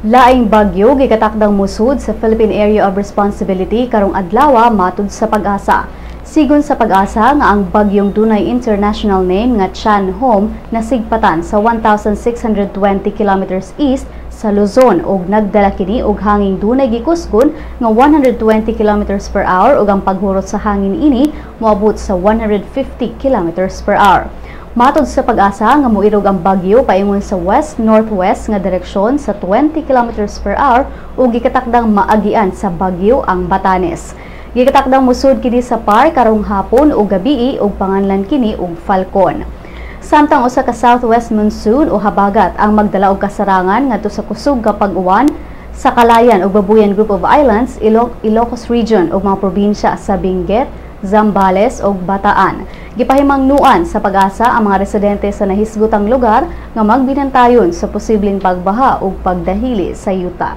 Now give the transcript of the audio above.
Laing bagyo gikatakdang musud sa Philippine Area of Responsibility karong adlaw, matud sa PAGASA. Sigon sa PAGASA nga ang bagyong dunay international name nga Chan-hom nasigpatan sa 1,620 kilometers east sa Luzon ug nagdala kini og hanging dunay gikusgon nga 120 kilometers per hour ug ang paghurot sa hangin ini moabot sa 150 kilometers per hour. Matod sa PAGASA nga moirog ang bagyo paingon sa west-northwest nga direksyon sa 20 kilometers per hour ug gikatakdang maagian sa bagyo ang Batanes. Gikatakdang musud kini sa PAR karong hapon o gabii ug panganlan kini og Falcon. Samtang usa ka southwest monsoon o habagat ang magdala og kasarangan ngadto sa kusog nga pag-uwan sa Calayan ug Babuyan Group of Islands, Ilocos Region ug mga probinsya sa Benguet, Zambales ug Bataan. Gipahimangnuan sa PAGASA ang mga residente sa nahisgutang lugar nga magbinantayon sa posibleng pagbaha ug pagdahili sa yuta.